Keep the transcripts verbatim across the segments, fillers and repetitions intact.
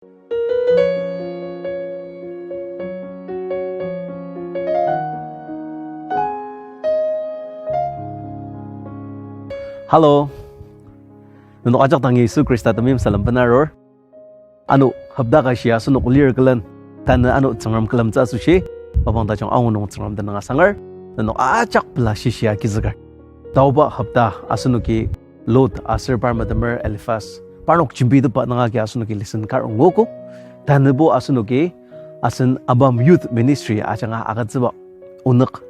Hello. Nenok ajak dangi Yisu Khrista temeim salem benarur. Ano hopta ka shi asenok lir külen, tanü ano Tsüngrem külemtsü asoshi, mapang tajung angu nung Tsüngrem tenüng asangar, nenok ajak pela shishia kizüker. Taoba hopta asenoki Lot aser par metemer Eliphaz, parnok jembitepba nung agi asenoki lesson kar nguogo. Tanübo asenoki asen ABAM Youth Ministry ajanga agütsüba onük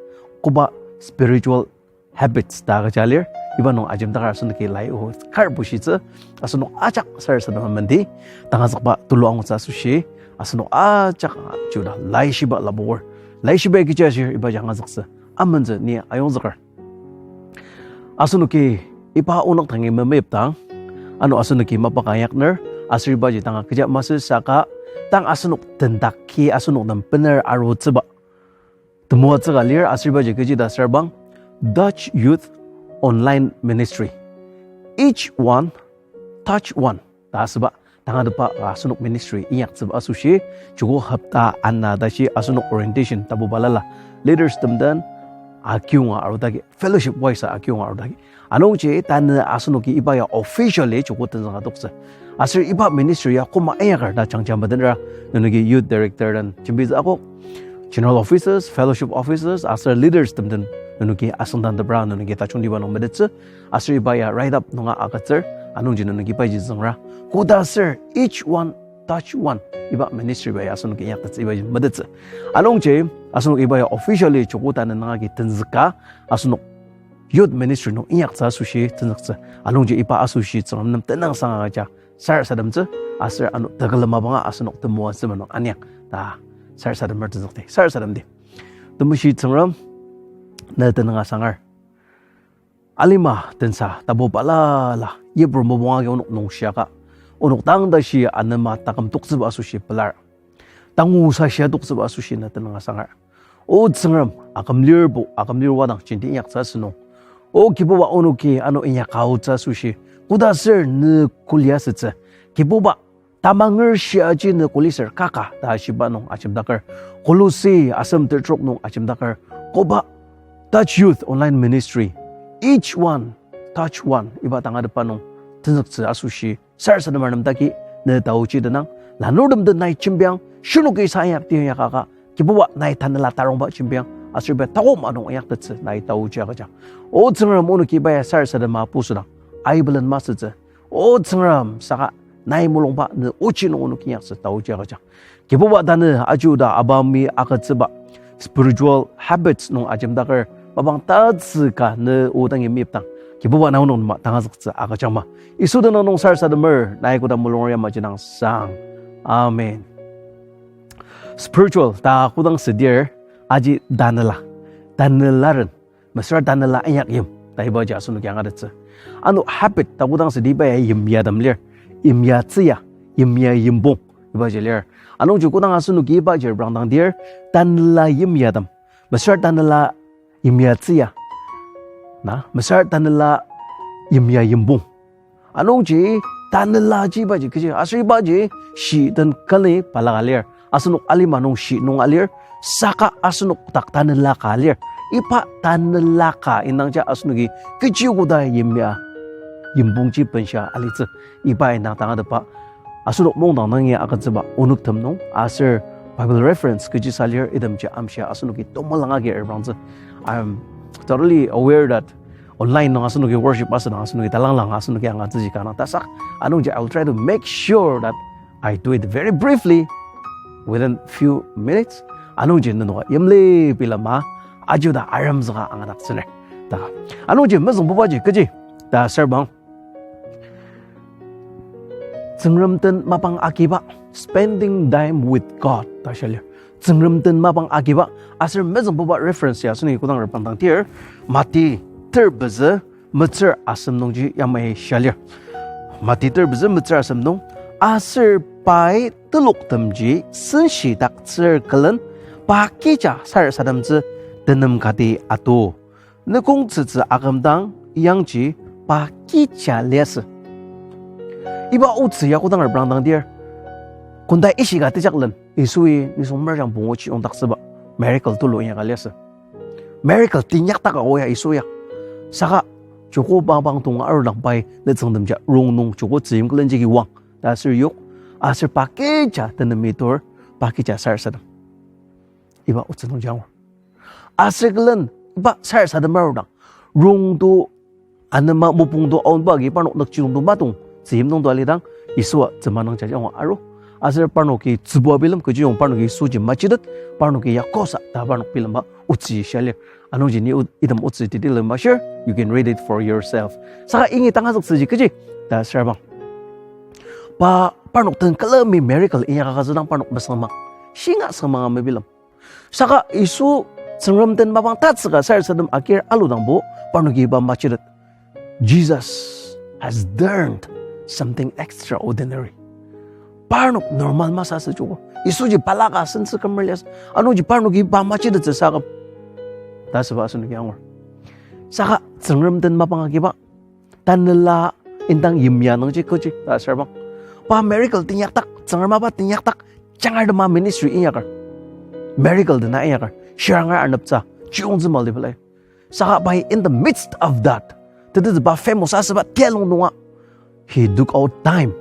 koba spiritual habits ta agüja lir, iba nung ajemdaker asenoki lai o kar bushitsü, asenok ajak sarasadema mendi, tangazükba tulu angutsü asoshi, asenok ajak juda laishiba lapoker, laishiba kechi ashir iba jangazüktsü, amentsü ni ayongzüker. Asenoki iba onük dangi memeyipdang, ano asenoki mapa ka inyakner, aser ibaji tanga kecha masü saka, tang asenok tendaki asenok nem bener arutsüba temoatsü ka lir, aser ibaji kechi ta sarbang, Dutch Youth Online Ministry. Each one, touch one ta asüba, tangatetba asenok ministry inyaktsüba asoshi, joko hopta ana tashi asenok orientation tapu balala, leaders tem den akiunga arudagi, fellowship wise akiunga arudagi. Anungji tanü asenoki iba ya officially joko tenzüng adoktsü. Aser iba ministry ya koma inyaker ta jangjang metenra, nenoki youth director den jembitsü akok, general officers, fellowship officers, aser leaders tem den nenoki asüngdangtepra nenoki tajungtiba nung metettsü. Aser iba ya write up nunga agütsür, anungji nenoki ibaji züngra. Koda aser each one touch one, iba ministry ba ya asenoki inyaktettsü ibaji metettsü. Anungji asenok iba ya officially joko tanü nung agi tenzüka, asenok youth ministry nung inyaktsü asoshi tenzüktsü. Anungji iba asoshi Tsüngrem nem tenüngsang agüja sarasademtsü, aser ano tekülem mapanga asenok temoatsü ma nung aniang ta sarasademer tenzükdi, sarasademdi. Temeshi Tsüngrem, ne tenüng asangar. Alima tensa tapu balala, yipru mopung agi onok nungshiaka, onok dang tashi anema taküm toktsüba asoshi pelar. Tangu sashia toktsüba asoshi ne tenüng asangar. O Tsüngrem, aküm lirbo, aküm lir wadang jenti inyaktsü asünung. O Kibuba, onoki ano inyaka aotsü asoshi, koda aser ne kuli asütsü, Kibuba, tamanger shiaji ne kuli ser kaka ta shiba nung ajemdaker. Kolosi asem tertrok nung ajemdaker. Koba Dutch Youth Online Ministry, each one touch one, iba tangatetba nung tenzüktsü asoshi sarasademar nem dagi ne taochi tenang. Lanurtem den nai jembiang, shinoki sa inyakti inyakaka, Kibuba nai tanela tarongba jembiang, aser iba takoma nung inyaktettsü nai taochi agüjang. O Tsüngrem, onoki iba ya sarasadema pusüdang aibelen masütsü. O Tsüngrem, saka nai mulungba ne ochi nung onoki inyaktsü taochi agüjang. Kibuba, tanü ajuda abami agütsüba spiritual habits nung ajemdaker mapang tatsü ka ne o dangi meyipdang, Kibuba na onok nema tangazüktsü agüjangma. Yisu tenüng nung sarasademer, nai koda mulunger yamaji nang sang. Amen. Spiritual ta kodang südir, aji tanela, tanelaren, mesüra tanela inyakyim ta ibaji asenoki angatettsü. Ano habit ta kodang südi iba ya yimyatem lir, yimyatsüya, yimya yimbong ibaji lir. Anungji kodang asenoki ibaji reprangdangdir, tanela yimyatem, mesüra tanela yimyatsüya, na, mesüra tanela yimya yimbong. Anungji tanelaji ibaji kechi, aser ibaji shi den kali balaka lir. Asenok alima nung shi nung alir, saka asenok dak tanela ka lir. Iba tanela ka indangji asenoki kechi koda yimya yimbongji benshia alitsü. Iba indang tangatetba asenok mungdang nungi agütsüba onüktem nung aser Bible reference kechisa lir itemji amshia asenoki tomalanga agi reprangtsü. I'm totally aware that online nung asenoki worship asüdang asenoki talanglang asenoki angatsüji kanga tasak. Anungji I will try to make sure that I do it very briefly within few minutes. Anungji nenoka yimli bilema ajuda aremzüka angadak tsüner. Ta. Anungji mezüngbubaji kechi ta serbang. Tsüngrem den mapang agiba, spending time with God ta shia lir. Tsüngrem den mapang agiba, aser mezüngbuba reference ya asenoki kodang reprangdangdir, Mati ter pezü metsür asem nungji yamai shia lir. Mati ter pezü metsür asem nung, aser pai teloktemji senshidaktsür külen, pa kija sarasademtsü tenem kati ato. Nükong tsütsü akümdang yangji pa kija liasü. Iba otsü ya kodang reprangdangdir, Kunda ishika tejaklen, Yisui nisung merjang pungu chiyongdaktsüba miracle tulu inyaka liasü. Miracle teinyakdak aoya Yisu ya. Saka joko bangdang tonga arudang pai nütsüngtemja rong nung joko tzüyim külen jagi wang ta aser yok, aser pa kecha tenemi tur, pa kecha sarasadem. Iba otsü nungji angur. Aser külen iba sarasadem arudang, rongto anema mopungto aonba agi parnok nükjidongto matong tzüyim nungto alidang, Yisua tsüma nangja angur aru. Aser parnoki tzübua bilem kechiyong parnoki Yisuji majitet, parnoki ya kosa ta parnok bilemba otsü shia lir. Anungji ni o-, item otsü teti lemashir, you can read it for yourself. Saka ingi tangazüktsüji kechi ta asür bang, pa parnok den külemi miracle inyaka kazüdang parnok mesüngmang, shinga süngmanga mebilem. Saka Yisu Tsüngrem den mapang tatsüka sarasadem akir aludangbo, parnoki iba majitet, Jesus has done something extraordinary. Parnok normal masü asü joko, Yisuji balaka sentsü kümer liasü, anungji parnoki iba majitettsü saküm ta asüba asenoki angur. Saka Tsüngrem den mapang agiba tanela indang yimya nungji kechi ta asür bang, pa miracle teinyakdak, Tsüngrem mapa teinyakdak, jangar tema ministry inyaker, miracle dena inyaker, shiranger aneptsü, chiyongtsü mali belai. Saka pai in the midst of that, tetezüba famous asüba tialong nunga, he took out time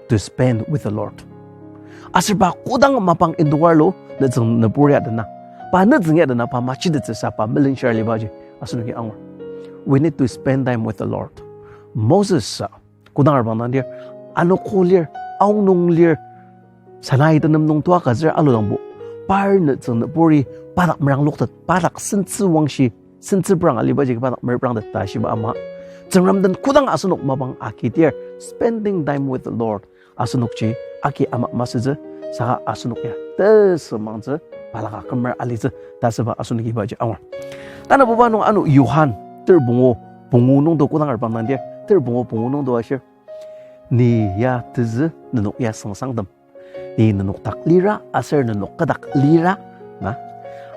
to spend with the Lord. Aser pa kodang mapang indukarlu, nütsüng nübur ya dena, pa nütsüng ya dena pa majitettsü sa pa melenshir alibaji asenoki angur. We need to spend time with the Lord. Moses sa kodang arbang dang dir, anogo lir, aonung lir, Sinai tenem nung tua kazür aludangbo, par nütsüng nüburi padak merang loktet, padak sentsü wangshi, sentsü prang alibaji padak merprangtet ta shiba ama, Tsüngrem den kodang asenok mapang akidir, spending time with the Lord, asenokji aki ama masütsü, saka asenok ya tesümangtsü, balaka kümer alitsü ta asüba asenoki ibaji angur. Tanabuba nung ano Johan ter pungu, pungu nungdo kodang arbang dang dir, ter pungu, pungu nungdo ashir, ni ya tezü, nenok ya süngsangtem. Ni nenok dak lira aser nenok kü dak lira, na,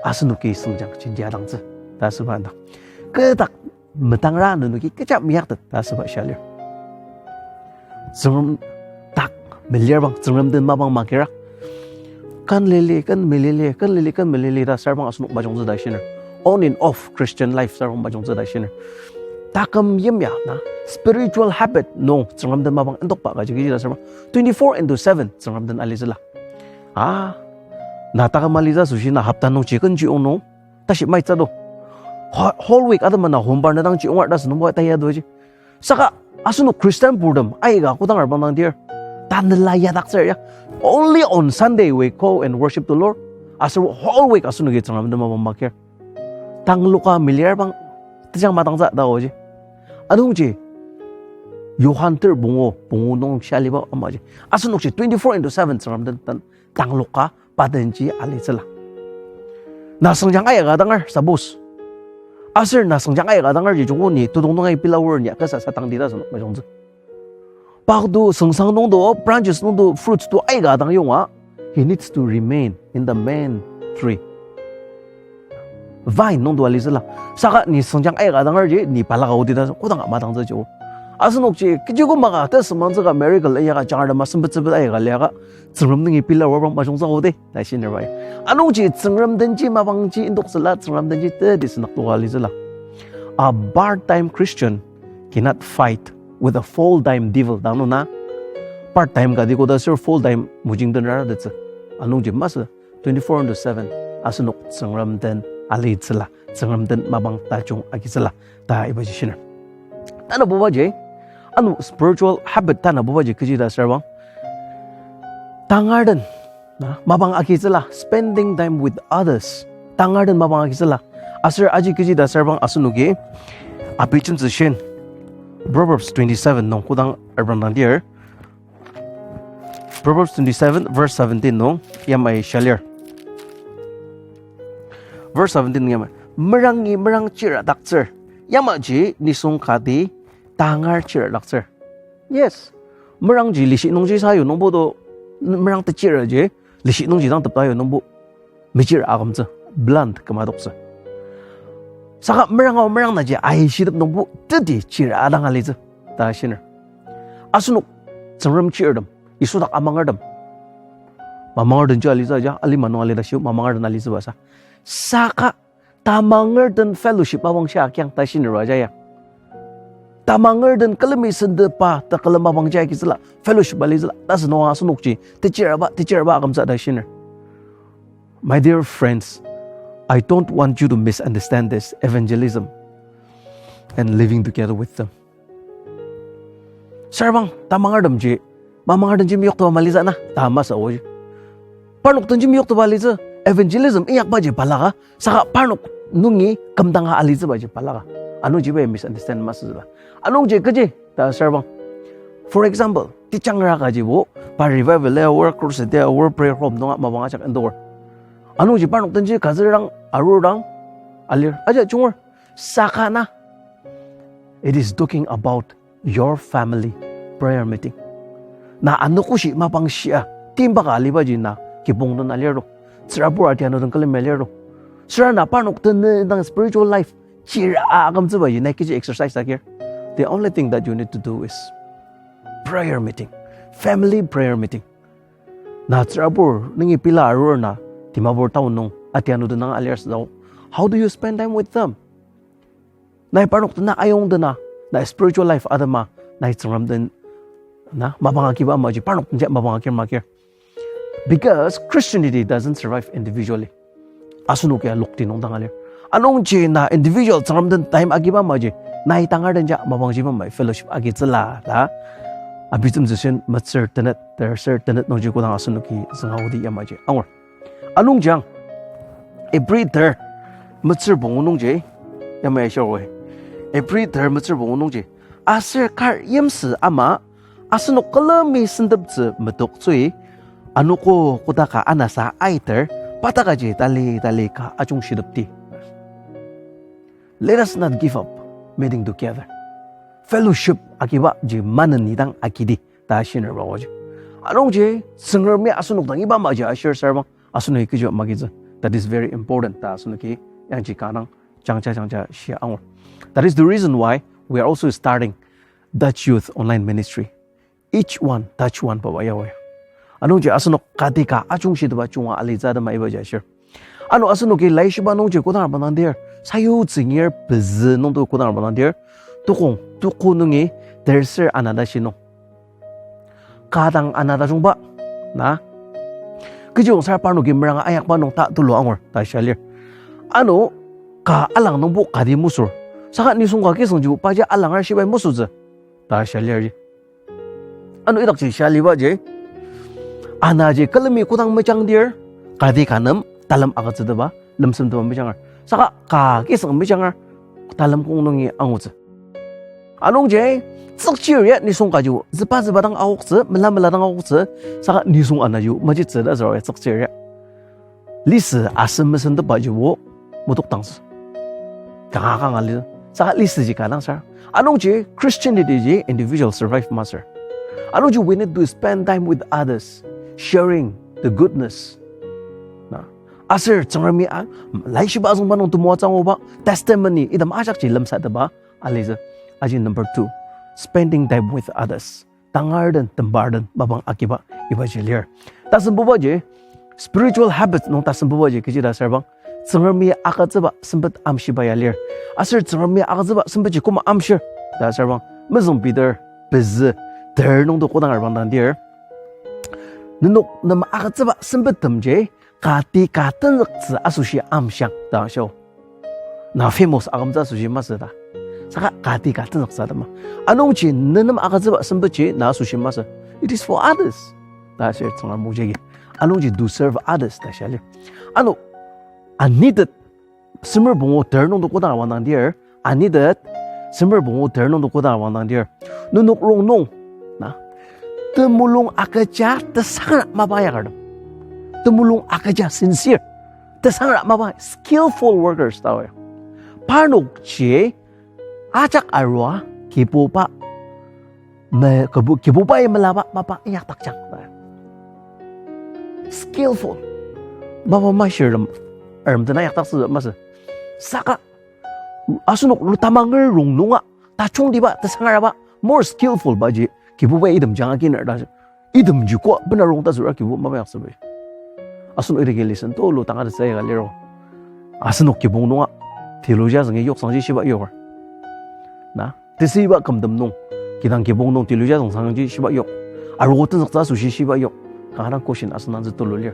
asenoki süngjang jenjadangtsü ta asüba indang. Kü dak metangra nenoki kecha meyaktet ta asüba shia lir. Tsüngrem dak melir bang, Tsüngrem den mapang makira, ken lili, ken melili, ken lili, ken melili ta sarbang asenok majungtsü ta shiner. On and off Christian life sarbang majungtsü ta shiner. Taküm yimya na spiritual habit nung Tsüngrem den mapang indokba kaji kechi ta sarbang twenty-four into seven Tsüngrem den alitsüla. Ah, na taküm alitsü asoshi na hopta nungji kenji ong nung, tashi maitsü do. Whole week atema na hombar na dangji ongar ta asünungbo ta ya doji. Saka asenok Christian purtem aika kodang arbang dang dir, tanela yadaktsür ya. Only on Sunday we go and worship the Lord. Aser whole week asenoki Tsüngrem den mapang makir. Tangloka melir bang tejang madangtsü ta oji. Anungji Johan ter pungu, pungu nung shia aliba amaji, asenokji twenty-four into seven Tsüngrem den tangloka pa denji alitsüla. Na süngjang aika danger, suppose. Aser na süngjang aika dangerji joko ni tudong nungi pila aor ni akasa sa tangdi ta asenok majungtsü. Pak do süngsang nungdo, branches nungdo, fruits do aika dang yonga, he needs to remain in the main tree, vine nungdo alitsüla. Saka ni süngjang aika dangerji ni balaka odi ta kodang ama dangtsü jo. Asenokji kechi kümaka tesümangtsü ka miracle ayaka jangar tema sempetsüpet ayaka liaka, Tsüngrem nungi pila aor bang majungtsü odi ta shiner bai. Anungji Tsüngrem denji mapangji indoktsüla, Tsüngrem denji teti sünaktoka alitsüla. A part-time Christian cannot fight with a full-time devil. Dang nuna part-time kati koda ser full-time mojing den raratettsü. Anungji masü twenty-four into seven asenok Tsüngrem den alitsüla, Tsüngrem den mapang tajung agitsüla ta ibaji shiner. Tanabubaji, ano spiritual habit tanabubaji kechi ta sarbang, tangar den na mapang agitsüla, spending time with others. Tangar den mapang agitsüla. Aser aji kechi ta sarbang asenoki abi jentsü shin, Proverbs twenty-seven nung kodang arbang dang dir, Proverbs twenty-seven verse seventeen nung yamai shia lir. Verse seventeen nung yamai, merangi merang chiradaktsür, yamaji nisung kati tangar chiradaktsür. Yes, merangji lishi nungji sayu nungbo do, merang techiraji lishi nungji dang tepta yu nungbo mechir akümtsü, blunt kümadoktsü. Saka meranga merang naji aishitep nungbo teti chir adang alitsü ta shiner. Asenok Tsüngrem chirtem, Yisu dak amangertem, Amangerden ji alitsü aja, alima nung alita shi, mamangerden alitsüba sa. Saka, tamangerden fellowship mapang shia kiang ta shinera aja ya. Tamangerden külemi sendeba ta külem mapang jia kitsüla, fellowship alitsüla, ta sünung asenokji, techiraba, techiraba akümtsü ta shiner. My dear friends, I don't want you to misunderstand this evangelism and living together with them. Sarbang, tamangertemji, mamangertemji meyoktoba mali zana, ta masü oji. Parnok tenji meyoktoba alitsü, evangelism inyakbaji balaka, saka parnok nungi kümdanga alitsübaji balaka. Anungji bai misunderstand masüla. Anungji kechi, ta sarbang. For example, teacher kajibo, pa revival ya, or crusade ya, or prayer home nunga mapang ajak endoker. Anungji parnok tenji kazürdang, arudang, alir, aja junger. Saka na, it is talking about your family prayer meeting. Na anogoshi mapang shia, timba ka alibaji na kibong den alirdo. Tsürabur atianu den külemi alirdo. Süra na parnok tenü dang spiritual life, chira a akümtsübaji na kechi exercise akir. The only thing that you need to do is prayer meeting, family prayer meeting. Na tsürabur, nungi pila arur na, Dimapur town nung, atianu den nang alir sdao. How do you spend time with them? Nai parnok tena ayong tena, na spiritual life atema, nai Tsüngrem den, na, mapang akiba amaji, parnok tenja mapang akir makir. Because Christianity doesn't survive individually. Asenok ya lokti nung dang alir. Anungji na individual Tsüngrem den time akiba amaji, nai tangar den ja mapangji ba mai fellowship agitsüla ta. Abitsüm zishin metsür tenet, ter ser tenet nungji kodang asenoki zünga odi yamaji. Angur. Anungji ang, April ter, metsür pungu nungji, yamai shirwe. April ter metsür pungu nungji. Aser kar yimsü ama, asenok külemi senteptsü metoktsü, anogo kodaka anasa aiter, patakaji tali tali ka ajungshitepdi. Let us not give up meeting together. Fellowship akibaji maneni dang akidi ta shiner ba oji. Anungji, Tsüngremi asenok dang iba amaji ashir sarbang, asenoki kechi magitsü. That is very important ta asenoki yangji kanang jangja jangja shia angur. That is the reason why we are also starting Dutch Youth Online Ministry. Each one, touch one, paba yawe. Anungji asenok kati ka ajungshiteba junga alitsü atema ibaji ashir. Ano asenoki laishiba nungji kodang arba nangdir, sayu tsingir pezü nungdo kodang arba nangdir, tukong, tuku nungi, terser anata shinung. Ka dang anata jungba, na. Kechiyong sar parnoki meranga ayakba nung ta tulu angur, ta shalir. Ano, ka alang nungbo kati musur. Saka nisung ka kiseng jibo paji alangar shibai musutsü, ta shalir ji. Ano idakji shaliba ji. Anaji külemi kodang mejangdir, kati ka nem talem agütsüteba, lemsemteba mejangar. Saka ka kiseng mejangar, talem kong nungi angutsü. Anungji, tsükchir ya nisung kaji, züba züba dang aoktsü, mela mela dang aoktsü, saka nisung anaji, majitsü ta züra ya tsükchir ya. Lisa asem mesendeba jibo, mutuk tangtsü. Kanga kanga li, saka Lisa ji ka dang sar. Anungji, Christianity ji individual survive masür. Anungji, we need to spend time with others, sharing the goodness. Na, aser Tsüngremi a, laishiba azüngba nung temoatsü anguba, testimony, item ajakji lemsateba, alitsü. Aji number two, spending time with others. Tangar den, tembar den, mapang akiba, ibaji lir. Tasembubaji, spiritual habits nung tasembubaji, kechi ta sarbang, Tsüngremi agütsüba sempet amshiba ya lir. Aser Tsüngremi agütsüba sempetji koma amshir, ta sarbang, mezüng Peter, pezü, ter nungdo kodang arbang dang dir. Nenok nem agütsüba sempettemji, kati ka tenzüktsü asoshi amshiang ta shio. Na famous akümtsü asoshi masü ta. Saka kati ka tenzüktsü atema. Anungji nenem agütsüba sempetji na asoshi masü. It is for others. Ta shir Tsüngrem mojagi. Anungji to serve others ta shia lir. Ano, anitet semer pungu ter nungdo kodang wangdang dir, anitet, semer pungu ter nungdo kodang wangdang dir. Nenok rongnung, na, temulung agüja tesangra mapa yakartem. Temulung agüja sincere. Tesangra mapa skillful workers ta ya. Parnokji ajak arua kibuba me, kibu, kibubai melaba mapa inyakdakjang. Skillful. Mapa mashirtem, ertem tena inyakdaktsü masü. Saka, asenok tamanger rongnunga, tajungtiba, tesangraba, more skillful baji, kibubai item janga kiner ta. Itemji ko, bena rong ta züra kibu mapa inyaktsüba. Asenok idaki lesson tulu tangatettsü aika liro. Asenok kibong nunga theology azüngi yoksangji shiba yoker. Na, tesüiba kümtem nung, kidang kibong nung theology azüngsangji shiba yok. Arogo tenzüktsü asoshi shiba yok. Kanga dang question asüngdangtsü tulu lir.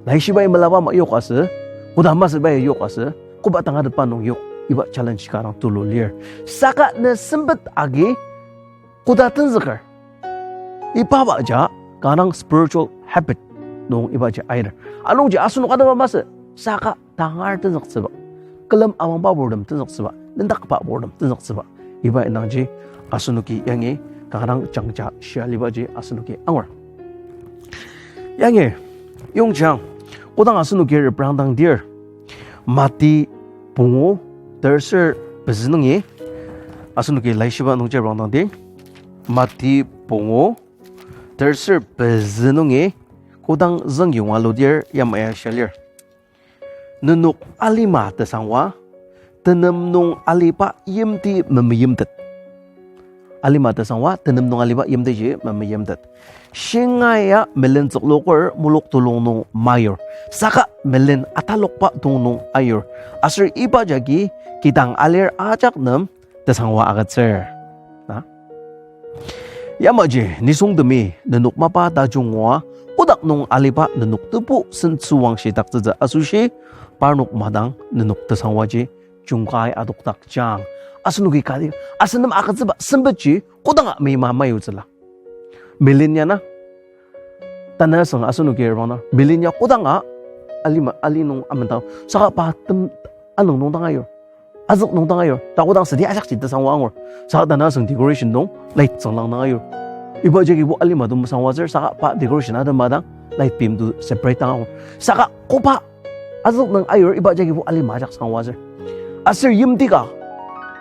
Laishibai melaba ama yok asü, koda masübai yok asü, koba tangatetba nung yok, iba challenge kanga dang tulu lir. Saka ne sempet agi koda tenzüker. Ibaba ja kanga dang spiritual habit nung ibaji ainer. Anungji asenok atema masü, saka tangar tenzüktsüba, külem amangba purtem tenzüktsüba, nendakba purtem tenzüktsüba, iba indangji asenoki yangi kanga dang jangja shia libaji asenoki angur. Yangi, yongjang, kodang asenoki reprangdang dir, Mati pungu, terser pezü nungi, asenoki laishiba nungji reprangdang dir, Mati pungu, terser pezü nungi, kodang züngyonga ludir yamai ya shia lir. Nenok alima tesangwa, tenem nung aliba yimti memeimtet. Alima tesangwa, tenem nung aliba yimtiji memeimtet. Shingaia melen tsükloker muluk tulung nung mayur. Saka melen atalokba tong nung ayur. Aser iba jagi kidang alir ajak nem tesangwa agütsür. Na? Yamaji nisungtemi nenok mapa tajung ngua, kotak nung aliba nenok tebu sentsüwangshi taktsütsü asoshi, parnok madang nenok tesangwaji jungkai adokdakjang. Asenoki kati, asen nem agütsüba sempetji kodanga meima mayutsüla. Melen ya na, tanü asüng asenoki reprangdang, melen ya kodanga alima, ali nung amendang, saka pa tem anüng nung dang ayur. Azük nung dang ayur. Ta kodang südi ajakji tesangwa angur. Saka tanü asüng decoration nung light tsünglang dang ayur. Iba jagibo alima tem mesangwatsür, saka pa decoration atema dang light beam to separate dang angur. Saka koba azük nung ayur iba jagibo alima ajak sangwatsür. Aser yimti ka,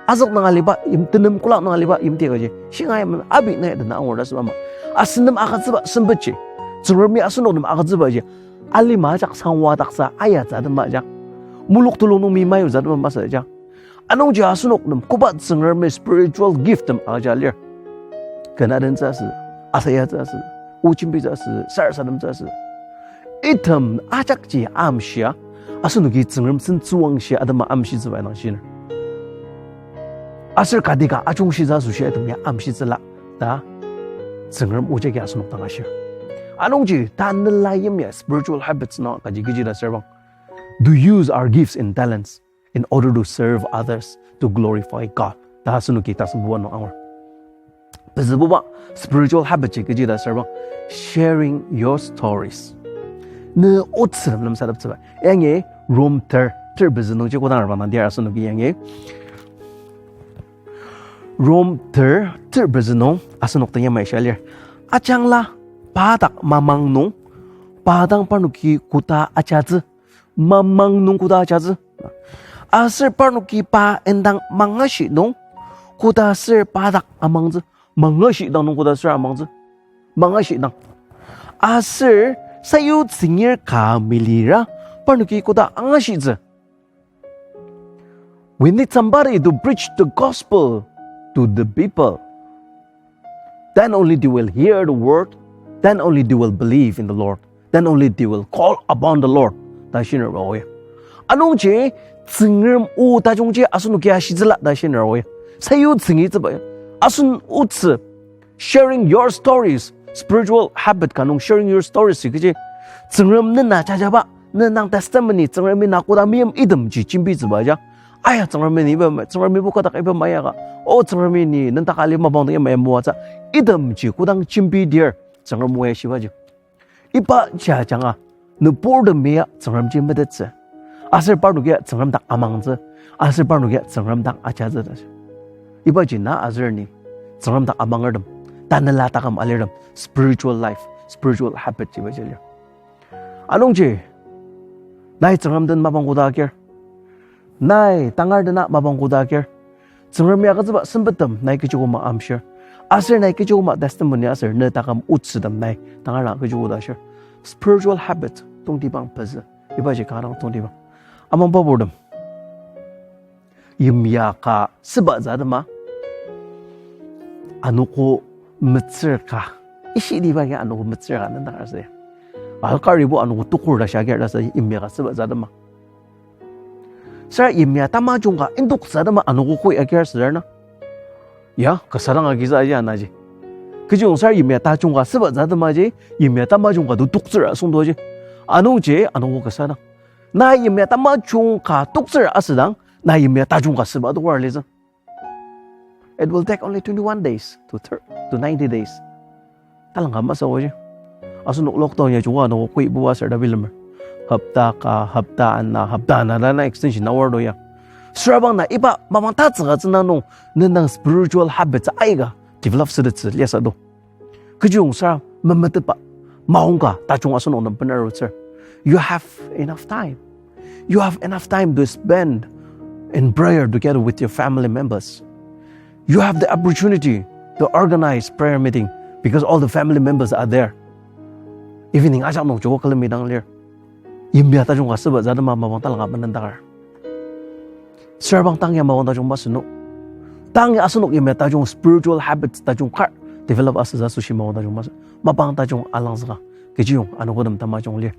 azük nung aliba, yim-, tenem kolak nung aliba yimti kaji, shingai men abi nai dena angur ta süba ama. Asen nem agütsüba sempetji, Tsüngremi asenok nem agütsübaji, alima ajak sangwa daksa ayatsü atema ajak, muluk tulung nung mi mayutsü atema masü ajak. Anungji asenok nem koba Tsüngremi spiritual gift tem agüja lir. Ken adentsü asü, asayatsü asü, o jembitsü asü, sarasademtsü asü, item ajakji amshia, asenoki Tsüngrem sentsüwangshi atema amshitsüba indang shiner. Aser kati ka ajungshitsü asoshi item ya amshitsüla ta Tsüngrem o jagi asenok dang ashir. Anungji tanela yimya spiritual habits nung kaji kechi ta asür bang, to use our gifts and talents in order to serve others, to glorify God ta asenoki tasembuba nung angur. Pezübuba spiritual habit ji kechi ta asür bang, sharing your stories. Ne otsü nem lemsateptsüba. Yangi Rom ter, ter pezü nungji kodang arba nang dia asenoki yangi Rom ter, ter pezü nung asenok dang yamai shia lir. Ajangla pa dak mamang nung, pa dang parnoki koda ajatsü, mamang nung koda ajatsü. Aser parnoki pa indang mangashi nung, koda aser pa dak amangtsü, mangashi dang nung koda aser amangtsü, mangashi dang. Aser sayutsüngir ka melira, parnoki koda angashitsü. We need somebody to preach the gospel to the people. Then only they will hear the word, then only they will believe in the Lord, then only they will call upon the Lord ta shiner ba oya. Anungji Tsüngrem o tajungji asenoki ashitsüla ta shiner oya. Sayutsüngitsüba ya, asen otsü, sharing your stories, spiritual habit ka nung sharing your stories ji kechi, Tsüngrem nena jajaba, ne nang testimony, Tsüngremi na koda meim itemji jembitsüba ja. Aya, Tsüngremi ni iba ma-, Tsüngremi bu kodak iba mayaka, o Tsüngremi ni nendaka ali mapang dang yamai moatsü, itemji kodang jembidir Tsüngrem o ya shibaji. Iba jajanga nüburtemi ya Tsüngremji metettsü, aser parnoki ya Tsüngrem dak amangtsü, aser parnoki ya Tsüngrem dak ajatsü ta. Ibaji na aser ni Tsüngrem dak amangertem, tanela taküm alirtem, spiritual life, spiritual habit ji ibaji lir. Anungji nai Tsüngrem den mapang koda akir, nai tangar dena mapang koda akir, Tsüngremi agütsüba sempettem nai kechi koma amshir, aser nai kechi koma testimony aser ne taküm otsütem nai tangar dang kechi koda ashir. Spiritual habit tongtibang pezü, ibaji kanga dang tongtibang. Amangba purtem, yimya ka süba tsü atema, anogo metsür ka, ishitiba agi anogo metsür ka nendang asü ya. Alkaribo anogo tokur ta shia agir ta sa yimya ka süba tsü atema. Sür yimya tamajung ka indoktsü atema anogo koi agir süra na. Ya, kasa dang agitsü aji anaji. Kechiyong sür yimya tajung ka süba tsü atemaji, yimya tamajung ka tu toktsür asüngdoji. Anungji, anogo kasa dang. Na yimya tamajung ka toktsür asüdang, na yimya tajung ka süba adoker litsü. It will take only twenty-one days to thir-, to ninety days. Talangka masü oji. Asenok lockdown ya junga nung koibuba aser ta bilemer. Hopta ka, hopta ana, hopta ana ta na extension na awar to ya. Süra bang na iba mapang tatsüka tsüna nung, nendang spiritual habits aika develop sütettsü liasü do. Kechiyong süra memetetba, maongka tajung asenok nem benarutsür. You have enough time. You have enough time to spend in prayer together with your family members. You have the opportunity to organize prayer meeting because all the family members are there. Evening ajak nung joko külemi dang lir. Yimya tajung ka süba tsü atema mapang talangka menendakar. Süra bang tang ya mapang tajung masü no. Tang ya asenok yimya tajung spiritual habits tajung kar develop asütsü asoshi mapang tajung masü. Mapang tajung alangzüka. Kechiyong anogotem tamajung lir.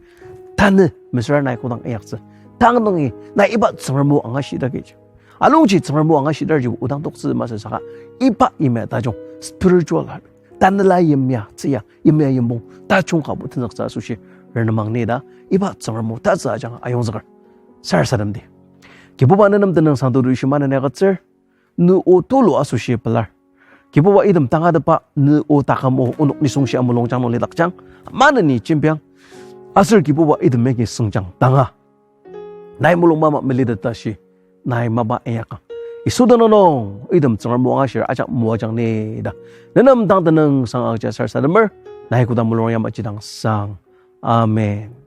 Tanü mesüra nai kodang inyaktsü. Tang nungi nai iba Tsüngrem o angashidakiji. Anungji Tsüngrem o angashidarji odang toktsü masü saka. Iba yimya tajung spiritual habit. Tanela yimya tsüya, yimya yimbong tajung ka bo tenzüktsü asoshi renemang ni ta, iba Tsüngrem o tatsü ajanga ayongzüker. Sarasademdi. Kibuba nenem tenüngsang tudu shima neni agütsür, ne o tulu asoshi pelar. Kibuba item tangatetba ne o taküm o onok nisung shia mulungjang nung lidakjang, maneni jembiang. Aser Kibuba item agi süngjang tanga. Nai mulung mama meliteta shi, nai mapa inyakang. Yisu tenüng nung, item Tsüngrem o angashir ajak moajang ni ta. Nenem dang tenüngsang agüja sarasademer, nai koda mulung yamaji dang sang. Amen.